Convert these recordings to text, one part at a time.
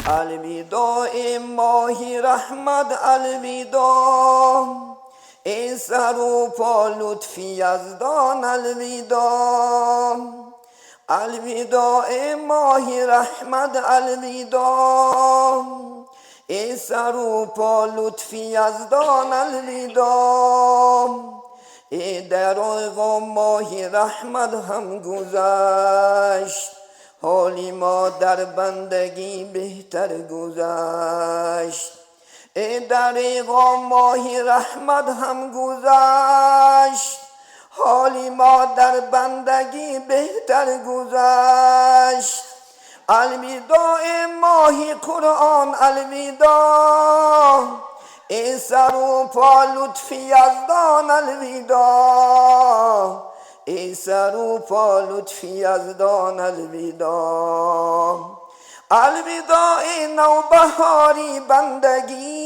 Алвидои моҳи раҳмат, алвидо, эй сару по лутфи яздон, алвидо. Алвидои моҳи раҳмат, алвидо, эй сару по лутфи яздон, алвидо. Эй дароғо моҳи раҳмат ҳам гузашт, ҳоли мо дар бандагӣ беҳтар гузашт. Эй дареғо моҳи раҳмат ҳам гузашт, ҳоли мо дар бандагӣ беҳтар гузашт. Алвидои моҳи Қуръон, алвидо, эй сару по лутфи яздон, алвидо, эй сару по лутфи яздон, алвидо. Алвидои навбаҳори бандагӣ,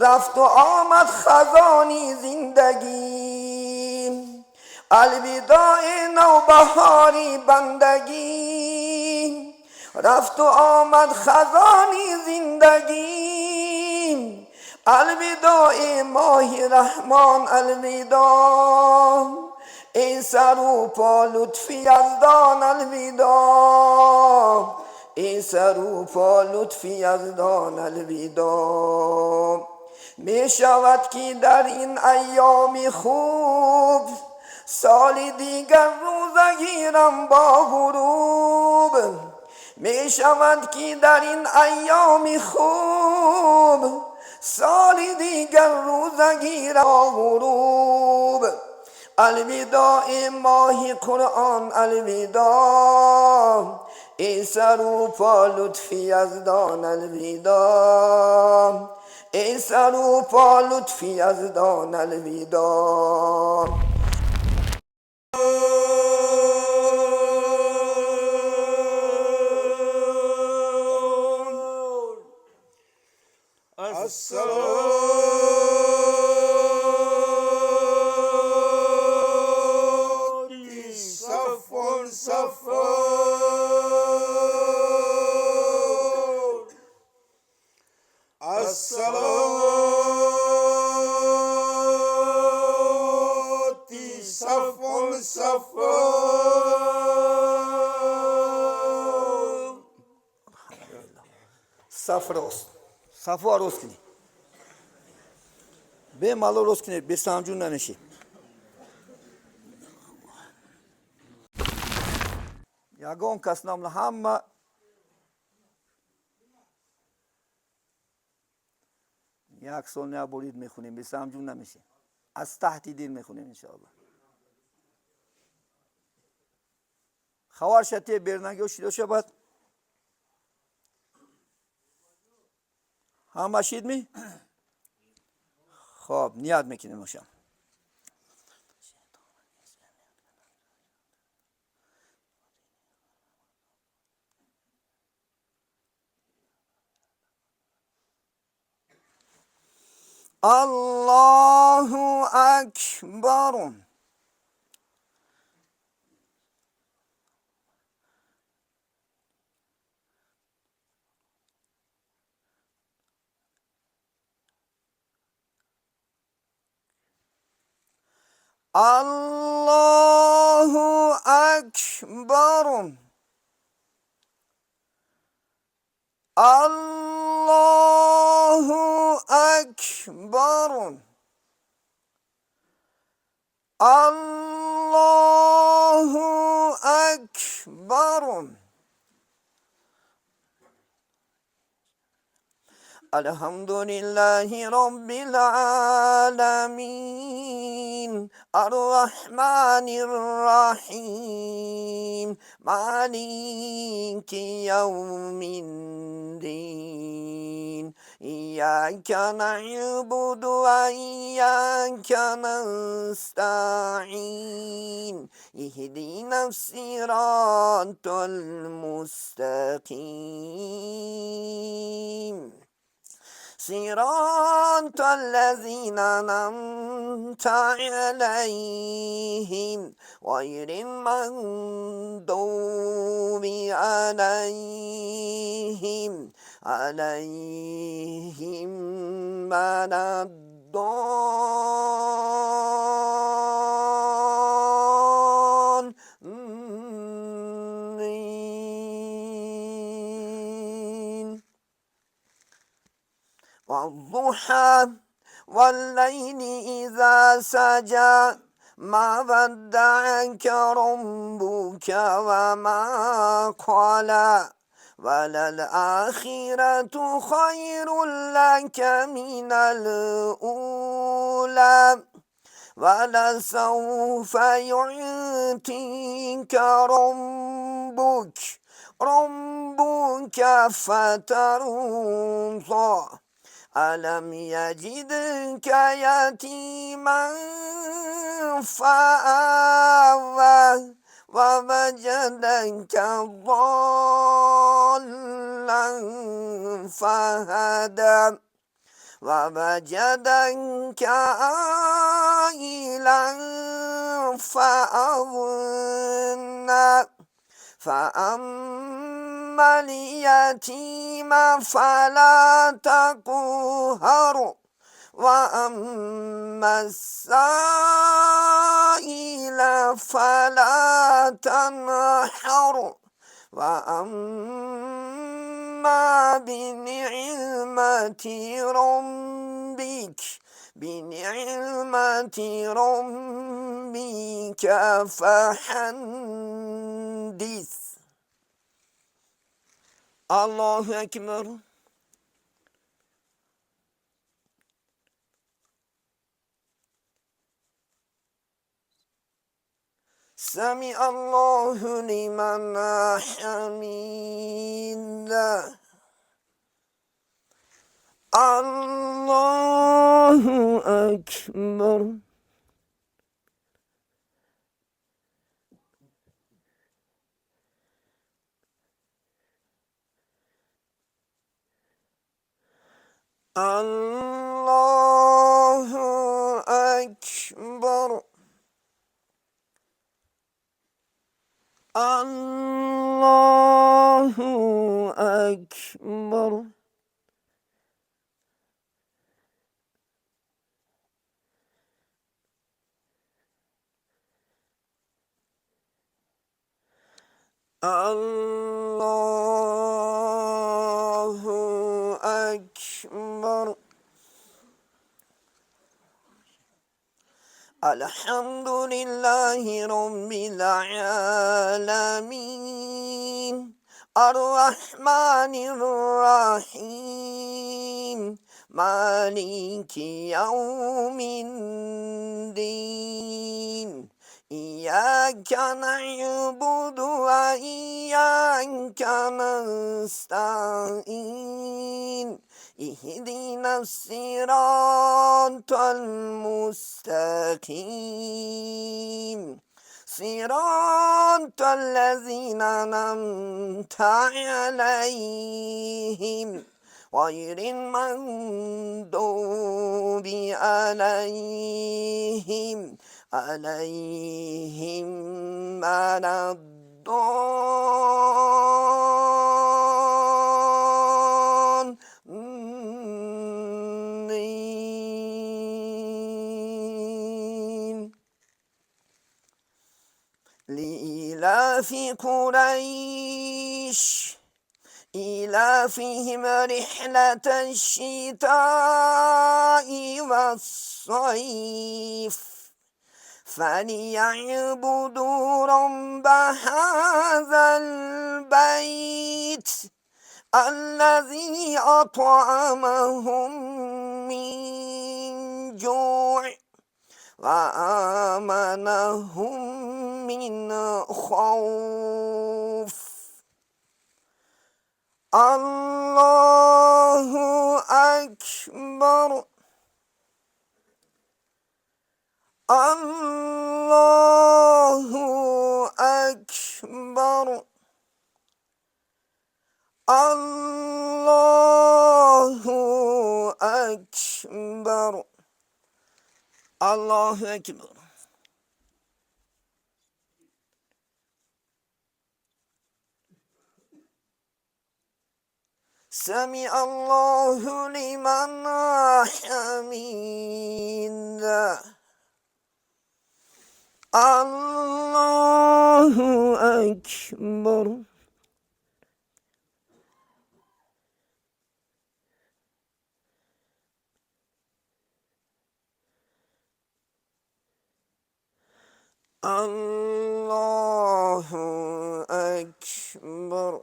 рафту омад хазони зиндагӣ. Алвидои навбаҳори бандагӣ, рафту омад хазони зиндагӣ. Алвидои моҳи раҳмон, алвидо, эй сару по лутфи яздон, алвидо, эй сару по лутфи яздон, алвидо. Мешавад ки дар ин айёми хуб, соли дигар рӯза гирам бо ғуруб. Мешавад ки дар ин айёми хуб, соли дигар рӯза гирам бо ғуруб. Алвидои моҳи Қуръон, алвидо, эй сару по лутфи яздон, алвидо, эй сару по лутфи яздон, алвидо. الصلاة صف صف الصلاة صف صف. Саф рост, сафуа рост кунӣ, бемалол рост кунед, бесамҷун нанишӣ. Ягон кас нам, ҳама як сол наборид мехунем, бесамҷун намешем, аз таҳти дил мехунем, иншоалло. Хабар шате бернагиҳо шида шавад. Ҳама шид ми? Хоб, ният мекунем ошам. Аллоҳу акбар. Аллоҳу акбар. Аллоҳу акбар. Аллоҳу акбар. الحمد لله رب العالمين، الرحمن الرحيم، مالك يوم الدين، إياك نعبد وإياك نستعين، اهدنا الصراط المستقيم، صراط الذين أنعمت عليهم، غير المغضوب عليهم عليهم ولا الضالين. والضحى والليل إذا سجى ما ودعك ربك وما قلى وللآخرة خير لك من الأولى ولسوف يعطيك ربك فترضى. ألم يجدك يتيما فآوى ووجدك ضالا فهدى ووجدك عائلا فأغنى. فأما اليتيم فلا تقهر وأما السائل فلا تنحر وأما بنعمة ربك فحدث. الله أكبر. سمع الله لمن حمده. الله أكبر. الله أكبر. الله أكبر. الله أكبر. الحمد لله رب العالمين الرحمن الرحيم مالك يوم الدين إياك نعبد وإياك نستعين اهدنا الصراط المستقيم صراط الذين أنعمت عليهم غير المغضوب عليهم ولا الضالين. لإيلاف قريش إيلافهم رحلة الشتاء والصيف فليعبدوا رب هذا البيت الذي أطعمهم من جوع وآمنهم من خوف. الله أكبر. الله أكبر. الله أكبر. الله أكبر. سمع الله لمن حميده. الله أكبر. الله أكبر.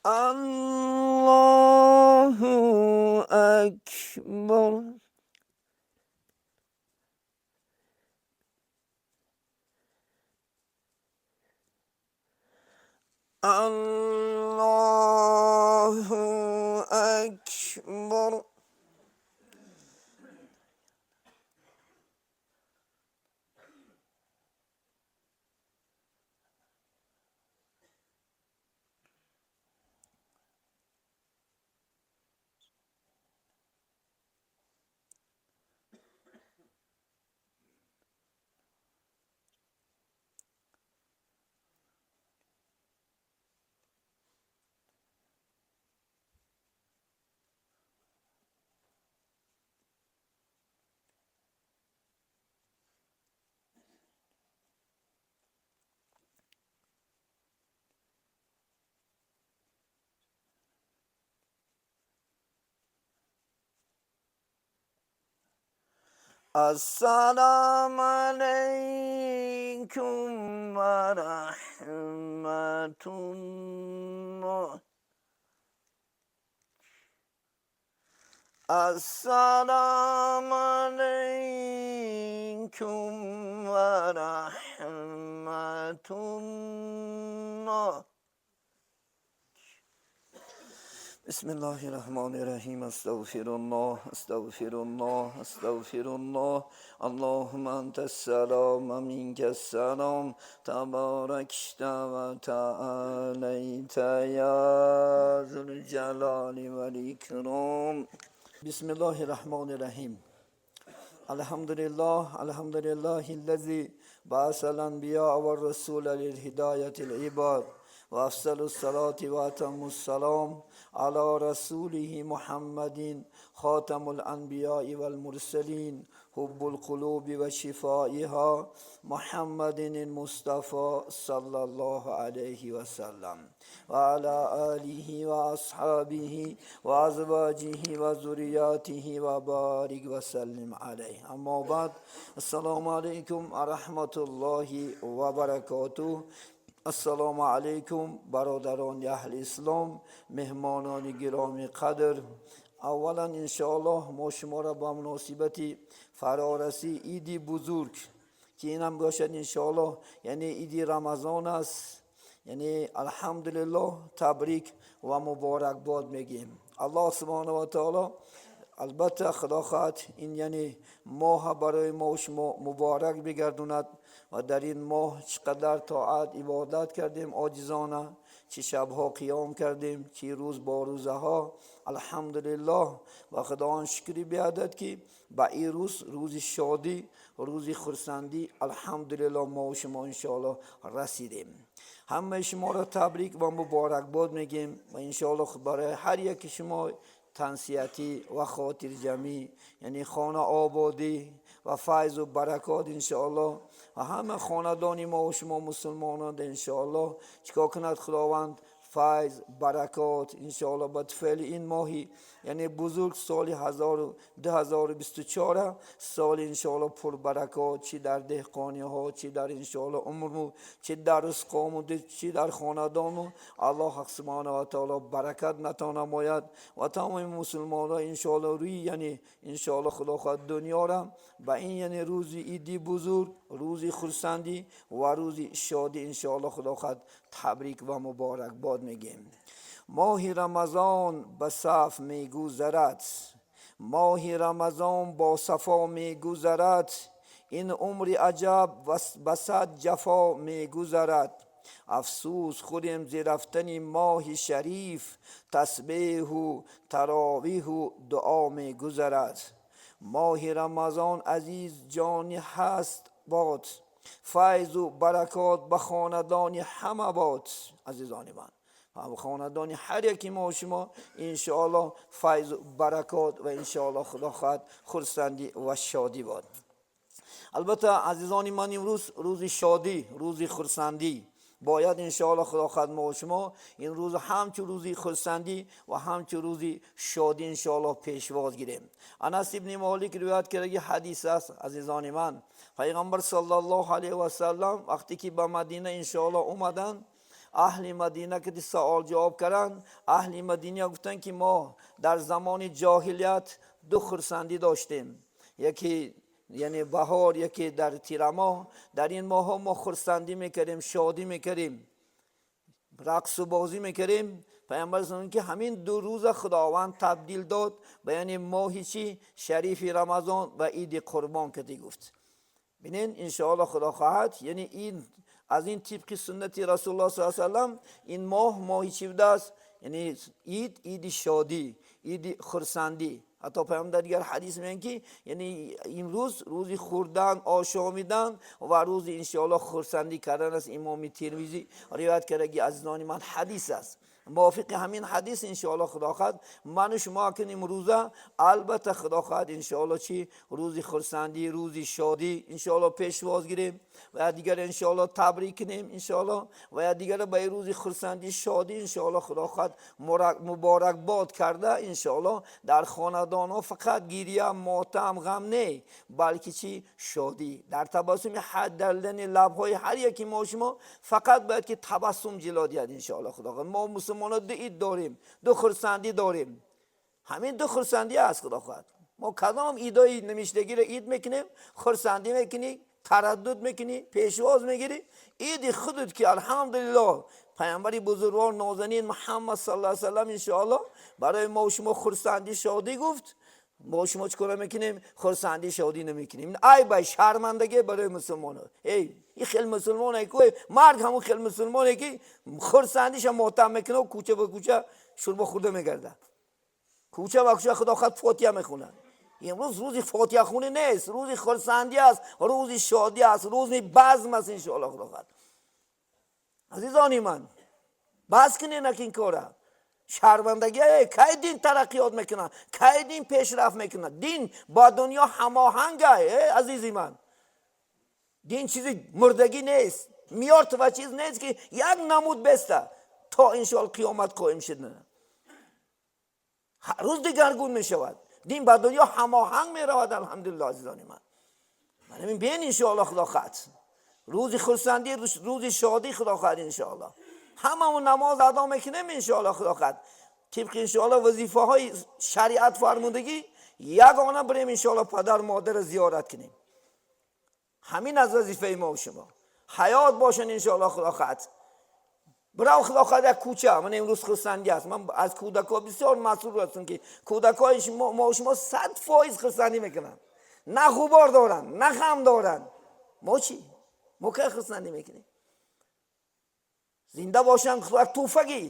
الله أكبر. الله أكبر. السلام عليكم ورحمة الله. السلام عليكم ورحمة الله. بسم الله الرحمن الرحيم. استغفر الله، استغفر الله، استغفر الله. اللهم أنت السلام ومنك السلام، تباركت وتعاليت يا ذا الجلال والإكرام. بسم الله الرحمن الرحيم. الحمد لله، الحمد لله الذي بعث الأنبياء والرسول للهداية العباد، وأفضل الصلاة وأتم السلام على رسوله محمد خاتم الأنبياء والمرسلين، حب القلوب وشفائها، محمد المصطفى صلى الله عليه وسلم، وعلى آله وأصحابه وأزواجه وذرياته وبارك وسلم عليه. أما بعد، السلام عليكم ورحمة الله وبركاته. Ассалому алайкум, бародарони аҳли ислом, меҳмонони гиромӣ қадр. Аввалан, иншоаллоҳ, мо шуморо ба муносибати фарорасии иди бузург, ки инам бошад, иншоаллоҳ, яъне иди Рамазон аст, яъне алҳамдулиллоҳ, табрик ва муборакбод мегӯем. Аллоҳ субҳонаҳу ва таоло, албатта, худо хоҳад, ин яъне моҳ барои мо шумо муборак бигардонад ва дар ин моҳ чӣ қадар тоат ибодат кардем оҷизона, чӣ шабҳо қиём кардем, чӣ рӯз бо рӯзаҳо, алҳамдулиллоҳ, ва худованд шукри биадад, ки ба ин рӯз, рӯзи шодӣ, рӯзи хурсандӣ, алҳамдулиллоҳ, мо шумо иншоаллоҳ расидем. Ҳамаи шуморо табрик ва муборакбод мегӯем ва иншоаллоҳ барои ҳар яки шумо тансиҳатӣ ва хотирҷамӣ, яъне хона ободӣ ва файзу баракот, иншоаллоҳ, ва ҳама хонадони мо ва шумо мусулмонон, иншоаллоҳ, чикор кунад худованд, файз баракот, иншоаллоҳ, ба туфайли ин моҳи яъне бузург, соли 2024, соли иншоаллоҳ пурбаракот, чӣ дар деҳқониҳо, чӣ дар иншоаллоҳ умру, чӣ дар ризқому, чӣ дар хонадону, аллоҳ ҳақ субҳонаҳу ва таоло баракат ато намояд ва тамоми мусулмонро иншоаллоҳ рӯи яъне иншоаллоҳ худо хоҳад дунёра ба ин яъне рӯзи иди бузург, рӯзи хурсандӣ ва рӯзи шодӣ, иншоаллоҳ, худо хоҳад табрик ва муборакбод мегӯем. Моҳи Рамазон ба саф мегузарад, моҳи Рамазон бо сафо мегузарад, ин умри аҷаб ба сад ҷафо мегузарад. Афсӯс хӯрем зи рафтани моҳи шариф, тасбеҳу таровиҳу дуо мегузарад. Моҳи Рамазон азиз ҷони ҳаст бод, файзу баракот ба хонадони ҳама бод. Азизони ман. Хонадони ҳар яки мо шумо иншоаллоҳ файзу баракот ва иншоаллоҳ худо хоҳад хурсандӣ ва шодӣ бод. Албатта, азизони ман, имрӯз рӯзи шодӣ, рӯзи хурсандӣ. Бояд иншоаллоҳ худо хоҳад мо шумо ин рӯз ҳамчун рӯзи хурсандӣ ва ҳамчун рӯзи шодӣ иншоаллоҳ пешвоз гирем. Анас ибни Молик ривоят кардаги ҳадис аст, азизони ман. Пайғамбар саллаллоҳу алайҳи васаллам вақте ки ба Мадина иншоаллоҳ омаданд, аҳли Мадина ки савол ҷавоб карданд, аҳли Мадина гуфтанд, ки мо дар замони ҷоҳилият ду хурсандӣ доштем, яке яъне баҳор, яке дар тирамоҳ. Дар ин моҳҳо мо хурсандӣ мекардем, шодӣ мекардем, рақсу бозӣ мекардем. Пайғамбар ки ҳамин ду рӯза Худованд табдил дод ба яъне моҳи чӣ шарифи Рамазон ва Иди Қурбон кардӣ гуфт. Бинен, иншоаллоҳ худо хоҳад, яъне ин аз ин тибқи суннати Расулуллоҳ саллаллоҳу алайҳи васаллам ин моҳ моҳи чӣ будааст? Яъне ид, иди шодӣ, иди хурсандӣ. Ҳатто пайғамбар дар дигар ҳадис мегӯянд, ки яъне имрӯз рӯзи хӯрдан, ошомидан ва рӯзи иншоаллоҳ хурсандӣ кардан аст. Имоми Термизӣ ривоят кардаги, азизони ман, ҳадис аст. Мувофиқи ҳамин ҳадис иншоаллоҳ худо хоҳад ману шумо акн имрӯза албатта худо хоҳад иншоаллоҳ чӣ рӯзи хурсандӣ, рӯзи шодӣ иншоаллоҳ пешвоз гирем ва дигар иншоаллоҳ табрик кунем иншоаллоҳ ва дигар ба рӯзи хурсандӣ, шодӣ иншоаллоҳ худо хоҳад муборакбод карда. Иншоаллоҳ дар хонадонҳо фақат гиря, мотам, ғам не, балки чӣ шодӣ дар табассуми дардани лабҳои ҳар яки мо шумо фақат бояд ки табассум ҷило диҳад иншоаллоҳ худо хоҳад. Мо мусулмонҳо ду ид дорем, ду хурсандӣ дорем. Ҳамин ду хурсандӣ аст худо хоҳад. Мо кадом идои намиштагиро ид мекунем, хурсандӣ мекунӣ, тараддуд мекунӣ, пешвоз мегирӣ? Иди худут ки алҳамдулиллоҳ паямбари бузургвор нозанин Муҳаммад саллаллоҳу алайҳи васаллам иншоаллоҳ барои мо шумо хурсандӣ, шодӣ гуфт. Мо шумо чӣ кора мекунем? Хурсандӣ, шодӣ намекунем. Айб, шармандагӣ барои мусулмонҳо. Эй, ин хел мусулмоне ку марг, ҳамон хел мусулмоне ки хурсандиша мотам мекунад, кӯча ба кӯча шурба хӯрда мегардад, кӯча ба кӯча худо хоҳад фотиҳа мехонад. Имрӯз рӯзи фотиҳахонӣ нест, рӯзи хурсандӣ аст, рӯзи шодӣ аст, рӯзи базм аст иншоаллоҳ худо хоҳад. Азизони ман, бас кунед ин кора, шармандагӣ. Кай дин тараққиёт мекунад? Кай дин пешрафт мекунад? Дин бо дунё ҳамоҳанга, азизи ман. Дин чизи мурдагӣ нест, мёртва чиз нест, ки як намуд беста то иншоалло қиёмат қоим шуд. Ҳар рӯз дигаргун мешавад. Дин ба дунё ҳамоҳанг меравад, алҳамдулилло. Азизони ман, манамин бин иншоалло худо хоҳад рӯзи хурсандӣ, рӯзи шодӣ худо хоҳад иншоалло ҳамамон намоз адо мекунем иншоалло худо хоҳад тибқи иншоалло вазифаҳои шариат фармудагӣ. Ягона бирем иншоалло падар модарро зиёрат кунем. Ҳамин аз вазифаи мо шумо. Ҳаёт бошанд иншоалло худо хоҳад. Бирав худо хоҳад як кӯча. Ман имрӯз хурсандӣ аст. Ман аз кӯдакҳо бисёр масрур ҳастам, ки кӯдакҳои мо шумо 100% хурсандӣ мекунанд, на ғубор доранд, на ғам доранд. Мо чӣ? Мо кай хурсандӣ мекунем? Зинда бошанд, туҳфагӣ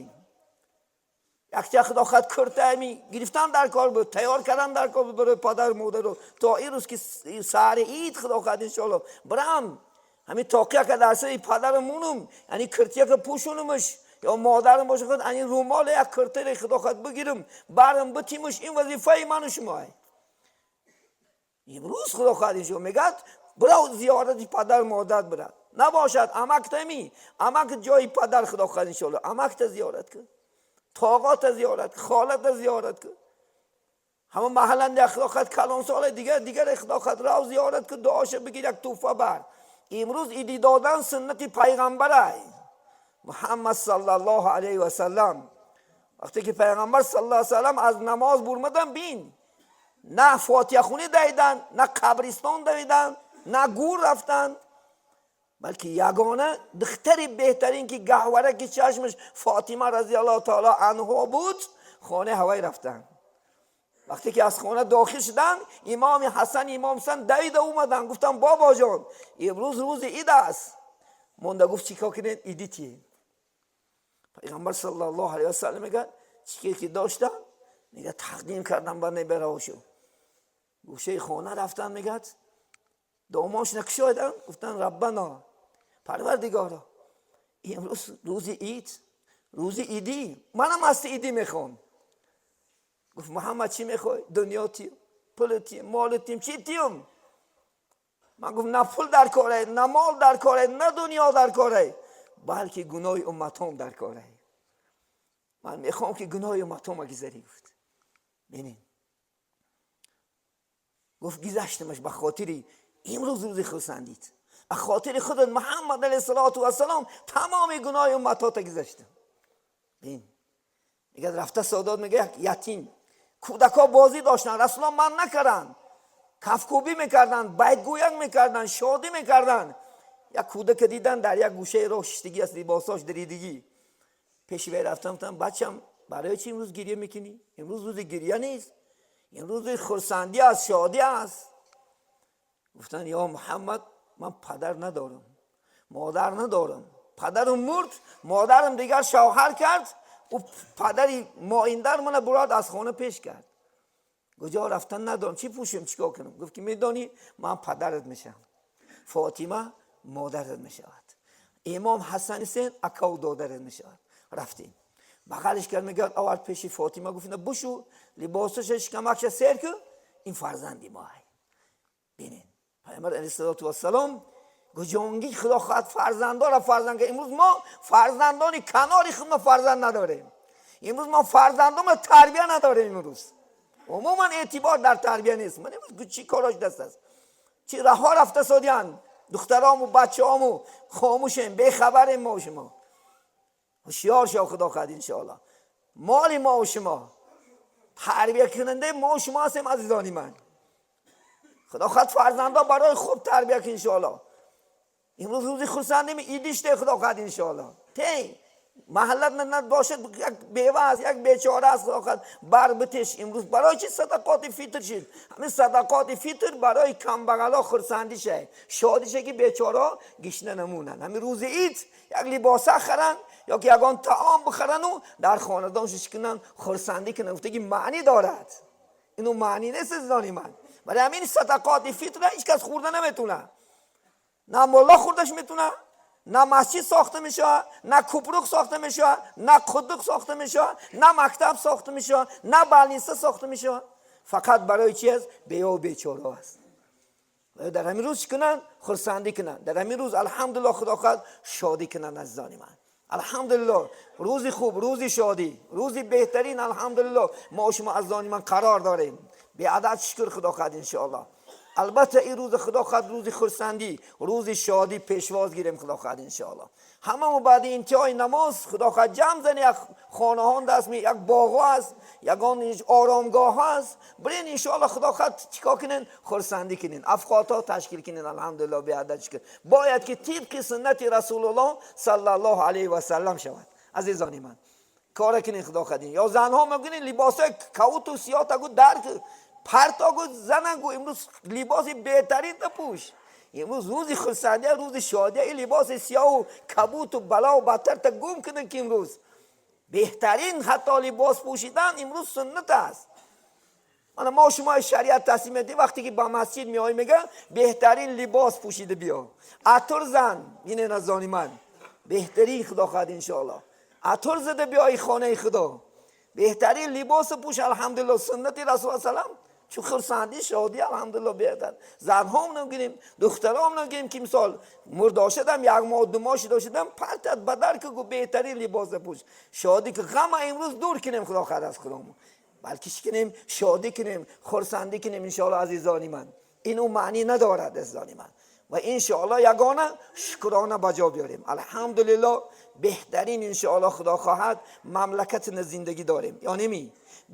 якча худо хоҳад куртаами гирифтан дар кор буд, тайёр кардан дар кор буд барои падару модару. То ин рӯз ки саҳари ид худо хоҳад иншоалло бирам ҳамин тоқияка дар сари падарам мунум, яъне киртияка пӯшонумаш, ё модарам боша худ ани румоле як киртаре худо хоҳад бигирам, барам битимуш. Ин вазифаи ману шумоа. Имрӯз худо хоҳад иншоалло мегӯяд: бирав зиёрати падар модар бирав. Набошад, амактами амак ҷои падар худо хоҳад иншоалло амакта зиёрат кун, тоғота зиёрат кун, холата зиёрат кун. Ҳама маҳалланда худо хоҳад калонсола дигар дигаре худо хоҳад рав зиёрат кун, дуоша бигир, як туҳфа бар. Имрӯз иди додан суннати пайғамбарай Муҳаммад саллаллоҳу алайҳи васаллам. Вақте ки пайғамбар саллаллоҳу алайҳи васаллам аз намоз бурмадан, бин, на фотиҳахунӣ давидан, на қабристон давидан, на гур рафтан, балки ягона духтари беҳтарин, ки гаҳвараки чашмаш Фотима разиаллоҳу таоло анҳо буд, хонаи ҳавай рафтанд. Вақте ки аз хона дохил шуданд, имоми Ҳасан, имом Ҳасан давида омаданд, гуфтанд: «Бобоҷон, имрӯз рӯзи ид аст». Монда гуфт: «Чӣ кор кунед, иди тием?» Пайғамбар саллаллоҳу алайҳи васаллам мегӯяд, чӣ ки доштанд, мегӯяд, тақдим кардам ба небераҳошо. Гӯшаи хона рафтанд, мегӯяд, домоншона кушоданд, гуфтанд: «Раббано, Парвардигоро, имрӯз рӯзи ид». Рӯзи идӣ манам аз идӣ мехоҳам. Гуфт: Муҳаммад, чӣ мехоҳӣ? Дунё тиюм, пул тиюм, мол тиюм, чӣ тиюм? Ман гуфт: на пул дар коре, на мол дар коре, на дунё дар коре, балки гуноҳи умматам дар коре. Ман мехоҳам, ки гуноҳи умматам гузарӣ. Гуфт: бинин, гуфт, гузаштамаш ба хотири имрӯз, рӯзи хурсандит, ба хотири худат, Муҳаммад алайҳиссалоту вассалом, тамоми гуноҳи умматота гузаштам. Бин, мегӯяд, рафта содот, мегӯяд, як ятим кӯдакҳо бозӣ доштанд, Расулон ман накарданд, кафкӯбӣ мекарданд, байтгӯяк мекарданд, шодӣ мекарданд. Як кӯдаке дидан, дар як гӯшаи роҳ шиштагӣ аст, либосош даридагӣ. Пеши вай рафтам, гуфтам: бачам, барои чӣ имрӯз гиря мекунӣ? Имрӯз рӯзи гиря нест, имрӯз рӯзи хурсандӣ аст, шодӣ аст. Гуфтанд: ё Муҳаммад, ман падар надорам, модар надорам, падарам мурд, модарам дигар шавҳар кард, ӯ падари моиндар мана бурад, аз хона пеш кард, куҷо рафтан надорам, чӣ пӯшем, чӣ кор кунам? Гуфт, ки медонӣ, ман падарат мешавам, Фотима модарат мешавад, имом Ҳасан Ҳусейн акаву додарат мешавад. Рафтем, бағалиш кард, мегӯяд, овард пеши Фотима, гуфт: бушу, либосаша, шикамакша сер ку, ин фарзанди моҳай. Бинед, Пайғамбар алайҳиссалоту вассалом гуҷонгӣ, Худо хоҳад, фарзандора фарзанд. Имрӯз мо фарзандони канори худ мо фарзанд надорем, имрӯз мо фарзандомо тарбия надорем, имрӯз умуман эътибор дар тарбия нест. Ман имрӯз чӣ корош даст аст, чӣ раҳо рафта содиян духтараму бачаҳому, хомӯшем, бехабарем. Мо шумо ҳушёр шав, Худо хоҳад, иншоалло, моли мо ва шумо, тарбиякунандаи мо ва шумо ҳастем, азизони ман. Худо хоҳад, фарзандо барои хуб тарбия кун, иншоалло. Имрӯз рӯзи хурсандем, идиште, Худо хоҳад, иншоалло. Тей маҳаллат бошад, як бева аст, як бечора аст, Худо хоҳад, бар битеш. Имрӯз барои чи садақоти фитр шид? Ҳамин садақоти фитр барои камбағало хурсандӣ шай, шодӣ шай, ки бечора гишна намонанд. Ҳамин рӯзи ид як либоса харанд ё ки ягон таом бихарану дар хонадон шиш кунанд, хурсандӣ кунанд. Гуфтаги маънӣ дорад, ину маънӣ нест, азизони ман. Барои ҳамин садақоти фитра ҳеҷ кас хӯрда наметавонад, на мулло хӯрдаш метавонад, на масҷид сохта мешавад, на купрук сохта мешавад, на қудуқ сохта мешавад, на мактаб сохта мешавад, на больница сохта мешавад. Фақат барои чи аст? Беву бечора аст. Дар ҳамин рӯз чӣ кунанд? Хурсандӣ кунанд. Дар ҳамин рӯз, алҳамдулилло, Худо хоҳад, шодӣ кунанд, азизони ман. Алҳамдулилло, рӯзи хуб, рӯзи шодӣ, рӯзи беҳтарин, алҳамдулилло, мо шумо, азизони ман, қарор дорем. Беадад шукр, Худо хоҳад, иншоалло. Албатта, ин рӯзи, Худо хоҳад, рӯзи хурсандӣ, рӯзи шодӣ пешвоз гирем, Худо хоҳад, иншоалло. Ҳамамо баъди интиҳои намоз, Худо хоҳад, ҷамъ зани, як хонаҳон даст, як боғҳо аст, ягон оромгоҳ аст, бирен, иншоалло, Худо хоҳад, чикор кунен? Хурсандӣ кунен, афқотҳо ташкил кунен. Алҳамдулилло, беадад шукр. Бояд ки тибқи суннати Расулуллоҳ саллаллоҳу алайҳи васаллам шавад, азизони ман. Кора кунен, Худо хоҳад. Ё занҳо мегӯнен, либосҳои кавуту сиёҳ тагу дарк партогу занангу, имрӯз либоси беҳтарин пӯш. Имрӯз рӯзи хурсандия, рӯзи шодия. Ин либоси сиёҳу кабуту балову бадтарта гум кунен, ки имрӯз беҳтарин ҳатто либос пӯшидан имрӯз суннат аст. Мана мо шумо шариат таслим медиҳем. Вақте ки ба масҷид меоӣ, мега, беҳтарин либос пӯшида биё, атр зан. Бинен, азони ман, беҳтарин, Худо хоҳад, иншоалло, атр зада биёи хонаи Худо, беҳтарин либосу пӯш. Алҳамдулилло, суннати Расул салам, чун хурсандӣ, шодӣ, алҳамдулилло, беҳтар. Занҳом нагирем, духтаром нагирем, ки мисол мурдошадам, як моҳ, 2 моҳ шидошадам, партат бадар ки, гу, беҳтарин либоса пӯш, шодӣ ки, ғама имрӯз дур кунем, Худо хоҳад, аз худомо, балки чӣ кунем? Шодӣ кунем, хурсандӣ кунем, иншоалло, азизони ман. Ину маънӣ надорад, азизони ман. Ва иншоалло ягона шукрона ба ҷо биёрем. Алҳамдулилло, беҳтарин, иншоалло, Худо хоҳад, мамлакати зиндагӣ дорем ё неми,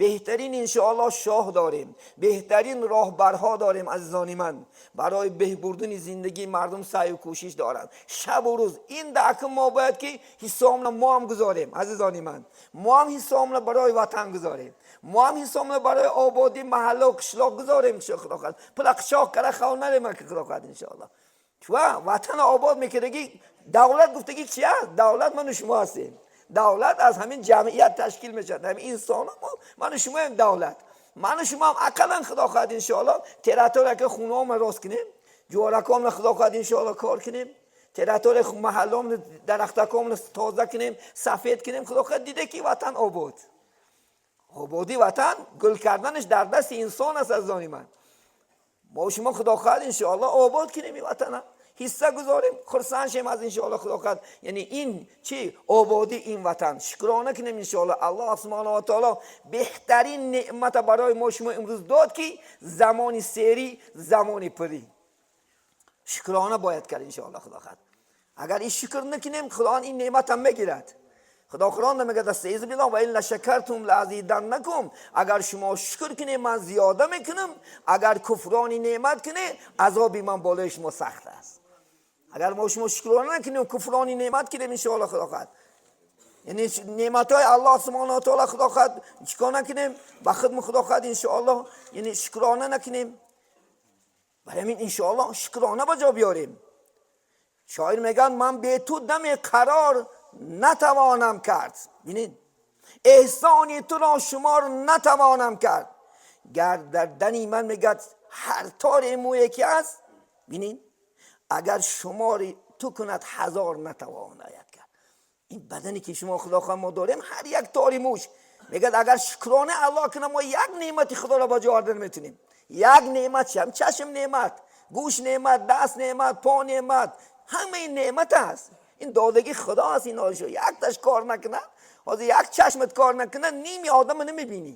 беҳтарин, иншоалло, шоҳ дорем, беҳтарин роҳбарҳо дорем, азизони ман. Барои беҳбурдани зиндагии мардум саъю кӯшиш доранд шабу рӯз. Ин дака мо бояд ки ҳиссоамна мо ҳам гузорем, азизони ман. Мо ҳам ҳиссоамна барои ватан гузорем, мо ҳам ҳиссоамна барои ободии маҳаллу қишлоқ гузорем, Худо хоҳад. Пула қишлоқ кара хав нарем, Худо хоҳад, иншоалло. Ва ватан обод мекардаги давлат гуфтаги чи аст? Давлат ману шумо ҳастем. Давлат аз ҳамин ҷамъият ташкил мешавад, ҳамин инсон ману шумоем. Давлат ману шумо ҳам ақаллан, Худо хоҳад, иншоалло, территория ки хонаҳома рост кунем, ҷуворакҳома, Худо хоҳад, иншоалло, кор кунем. Территория маҳаллом, дарахтаком тоза кунем, сафед кунем. Худо хоҳад, диде ки ватан обод. Ободии ватан, гул карданаш дар дасти инсон аст. Азизони ман, мо шумо, Худо хоҳад, иншоалло, обод кунем ин ватана, ҳисса гузорем, хурсанд шем аз, иншоалло, Худо хоҳад, яъне ин чи ободии ин ватан шукрона кунем, иншоалло. Аллоҳ субҳонаҳу ва таоло беҳтарин неъмата барои мо шумо имрӯз дод, ки замони серӣ, замони пурӣ шукрона бояд кард, иншоалло, Худо хоҳад. Агар ин шукр накунем, Худованд ин неъматам мегирад. Худо Қуръон мегӯяд: أستعيذ بالله ولئن شكرتم لأزيدنكم. Агар шумо шукр кунед, ман зиёда мекунам, агар куфрони неъмат кунед, азоби ман болои шумо сахт аст. Агар мо шумо шукрона накунем, куфрони неъмат кунем, иншоалло, Худо хоҳад, яъне неъматҳои Аллоҳ субҳонаҳу таоло, Худо хоҳад, чикор накунем ба худмо, Худо хоҳад, иншоалло, яъне шукрона накунем. Барои ҳамин, иншоалло, шукрона ба ҷо биёрем. Шоир мегӯяд: ман бе ту даме қарор натавонам кард, бинед, эҳсони туро шумор натавонам кард. Гар дар тани ман, мегӯяд, ҳар тори мӯе ки аст, бинед, агар шумори ту кунад ҳазор, натавонаяд кард. Ин бадане ки шумо, Худо хоҳад, мо дорем, ҳар як тори мӯш, мегӯяд, агар шукрона Аллоҳ кунам, мо як неъмати Худоро ба ҷо оварда наметунем. Як неъмат шам, чашм неъмат, гӯш неъмат, даст неъмат, по неъмат, ҳамаи неъмат аст. Ин додагии Худо аст. Ин якташ кор накунад, ҳозир як чашмат кор накунад, ними одама намебинӣ.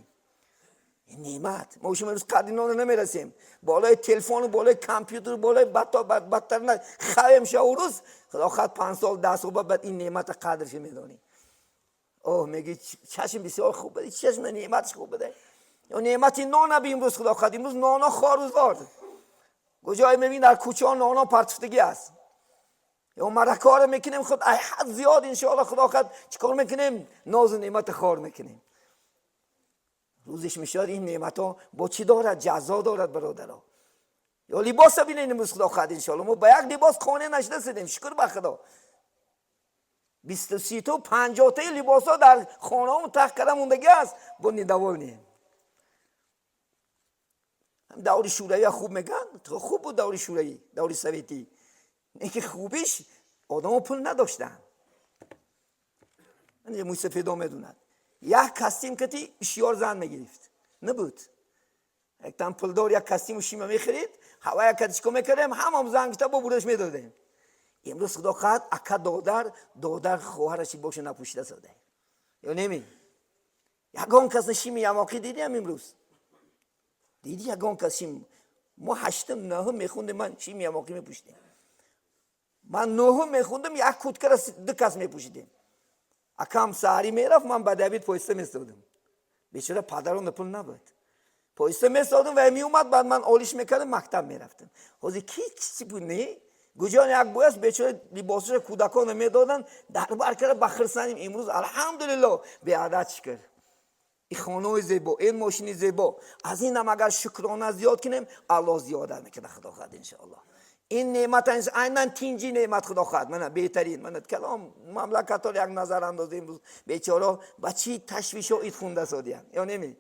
Ин неъмат, мо шумо имрӯз қадри инона намерасем. Болои телефону болои компютер, болои бадтар хавем. Шаву рӯз, Худо хоҳад, 5 сол, 10 сол баъд ин неъмата қадрша медонӣ. Оҳ, меги, чашм бисёр хуб буде, чашм неъматш хуб буде. Ё неъмати нона би имрӯз, Худо хоҳад, имрӯз нона хорузор. Куҷое мебинӣ, дар кӯчаҳо нона партуфтагӣ аст. Ё маракаро мекунем, худ ай ҳад зиёд, иншоалло, Худо хоҳад, чикор мекунем? Нозу неъмата хор мекунем. Рӯзеш мешавад, ин неъматҳо бо чӣ дорад? Ҷазо дорад, бародаро. Ё либоса бинед имрӯз, Худо хоҳад, иншоалло, мо ба як либос қонеъ нашуда сидем, шукр ба Худо. 20-у 30-у 50-таи либосҳо дар хонаҳо тах карда мондагӣ аст, бо недовольный ем. Даври шӯравӣ хуб мегӯянд, хуб буд даври шӯравӣ, даври советӣ. Не ки хубиш, одамо пул надоштанд. Мӯйсафедо медонад, як костюм кати ишёр зан мегирифт. Набуд яктан пулдор як костюму шима мехарид, ҳава як кати чико мекардем, ҳамам зан гифта бо бурдаш медодем. Имрӯз, Худо хоҳад, ака додар, додар хоҳараши боша напӯшида сода ё неми. Ягон кас шими ямоқӣ дидиам имрӯз? Диди ягон кас шим? Мо ҳаштум, нӯҳум мехондем, ман шими ямоқӣ мепӯшидем. Ман нӯҳум мехондам, як курткара ду кас мепӯшидем. Акам саҳарӣ мерафт, ман ба давид поиста местодам. Бечора падарона пул набуд. Поиста местодам ва меомад, баъд ман олиш мекардам, мактаб мерафтам. Ҳозир ки чӣ буд? Не, гуҷо як бояст, бечора либосаша кӯдакона медоданд, дарбар карда ба хирсаним. Имрӯз, алҳамдулилло, беадад шукр, ин хонаҳои зебо, ин мошини зебо. Аз инам агар шукрона зиёд кунем, Аллоҳ зиёда мекунад, Худо хоҳад, иншоаллоҳ. Ин неъмат айнан тинҷи неъмат, Худо хоҳад, мана беҳтарин. Мана калом мамлакатҳоро як назар андозем, имрӯз бечора ба чӣ ташвишҳо ид хунда содиянд ё неми,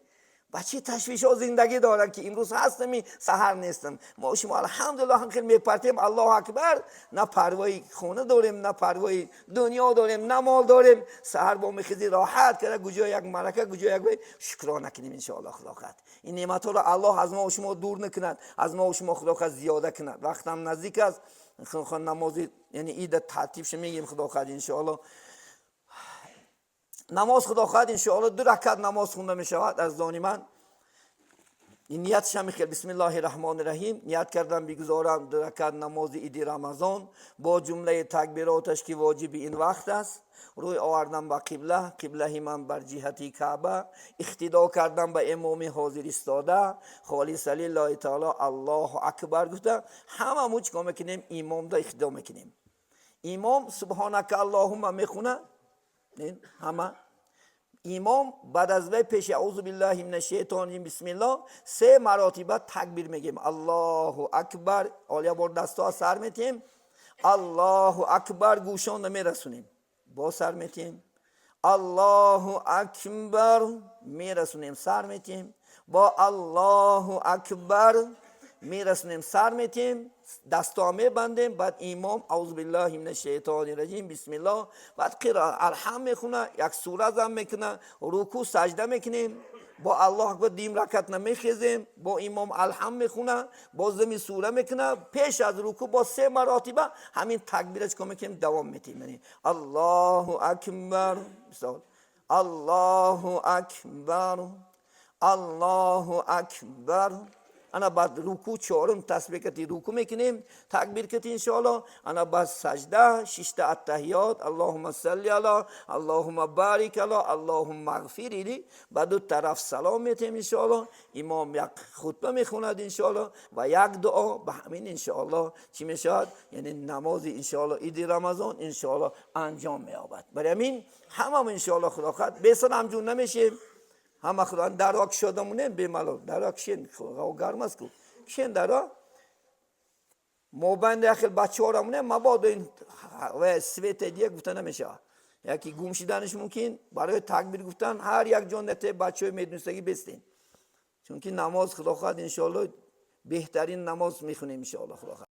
ба чӣ ташвишҳо зиндагӣ доранд, ки имрӯз ҳастами, саҳар нестам. Мо шумо, алҳамдулилло, ҳам хел мепартем, Аллоҳу акбар, на парвои хона дорем, на парвои дунё дорем, на мол дорем. Саҳар бо мехези, роҳат карда, куҷо як марака, куҷо як. Шукрона кунем, иншоалло, Худо хоҳад, ин неъматҳоро Аллоҳ аз мо шумо дур накунад, аз мо шумо, Худо хоҳад, зиёда кунад. Вақтам наздик аст, намози, яъне ида тартибша мегем, Худо хоҳад, иншоалло. Намоз, Худо хоҳад, иншоалло, ду ракат намоз хонда мешавад. Азизони ман, ниятшам хел: бисмиллоҳи раҳмони раҳим, ният кардам бигузорам ду ракат намози иди Рамазон бо ҷумлаи такбироташ, ки воҷиби ин вақт аст. Рӯй овардам ба қибла, қиблаи ман бар ҷиҳати Каъба. Иқтидо кардам ба имоми ҳозир истода, холиса лиллоҳи таоло, Аллоҳу акбар гуфта, ҳамаму чикор мекунем? Имомда иқтидо мекунем. Имом субҳонака аллоҳумма мехуна, ҳама имом баъд аз вай пеши аузу биллаҳи мина шайтони бисмиллоҳ се маротиба такбир мегем, Аллоҳу акбар. Ҳол бор дастҳо сар метиҳем, Аллоҳу акбар, гӯшон мерасунем, боз сар метиҳем, Аллоҳу акбар, мерасунем, сар метиҳем, бо Аллоҳу акбар. Мерасонем, сар метем, дастҳо мебандем, баъд имом أعوذ بالله من الشیطان الرجیم، بسم الله, баъд қиро алҳам мехуна, як сура зам мекуна, рукӯъ, саҷда мекунем, бо Аллоҳ акбар дим ракат намехезем, бо имом алҳам мехуна, бо зами сура мекуна, пеш аз рукӯъ бо се маротиба ҳамин такбира чикор мекунем, давом метем. Аллоҳу акбар, мисол, Аллоҳу акбар, Аллоҳу акбар. Ана баъд рукӯъ, чорум тасбеҳ кати рукӯъ мекунем, такбир кати, иншоалло. Ана баъд саҷда, шишта аттаҳиёт, اللهم صل على, اللهم بارك على, اللهم اغفر لي. Ба ду тараф салом метем, иншоалло. Имом як хутба мехонад, иншоалло, ва як дуо. Ба ҳамин, иншоалло, чӣ мешавад? Яъне намози, иншоалло, иди Рамазон, иншоалло, анҷом меёбад. Барои ҳамин ҳамам, иншоалло, худо хоҳад, бесар ҳамҷун намешем. Ҳама худо даро кушода монем, бемалол даро кишен, гарм аст ку, кишен даро. Мобайни як хел бачаҳоро монем, мабодо ин свете дия гуфта намешавад, яки гум шиданаш мумкин. Барои такбир гуфтан ҳар як ҷон нате бачаҳои медонистагӣ бестен, чунки намоз, худо хоҳад, иншоалло, беҳтарин намоз мехонем, иншоалло, худо хоҳад.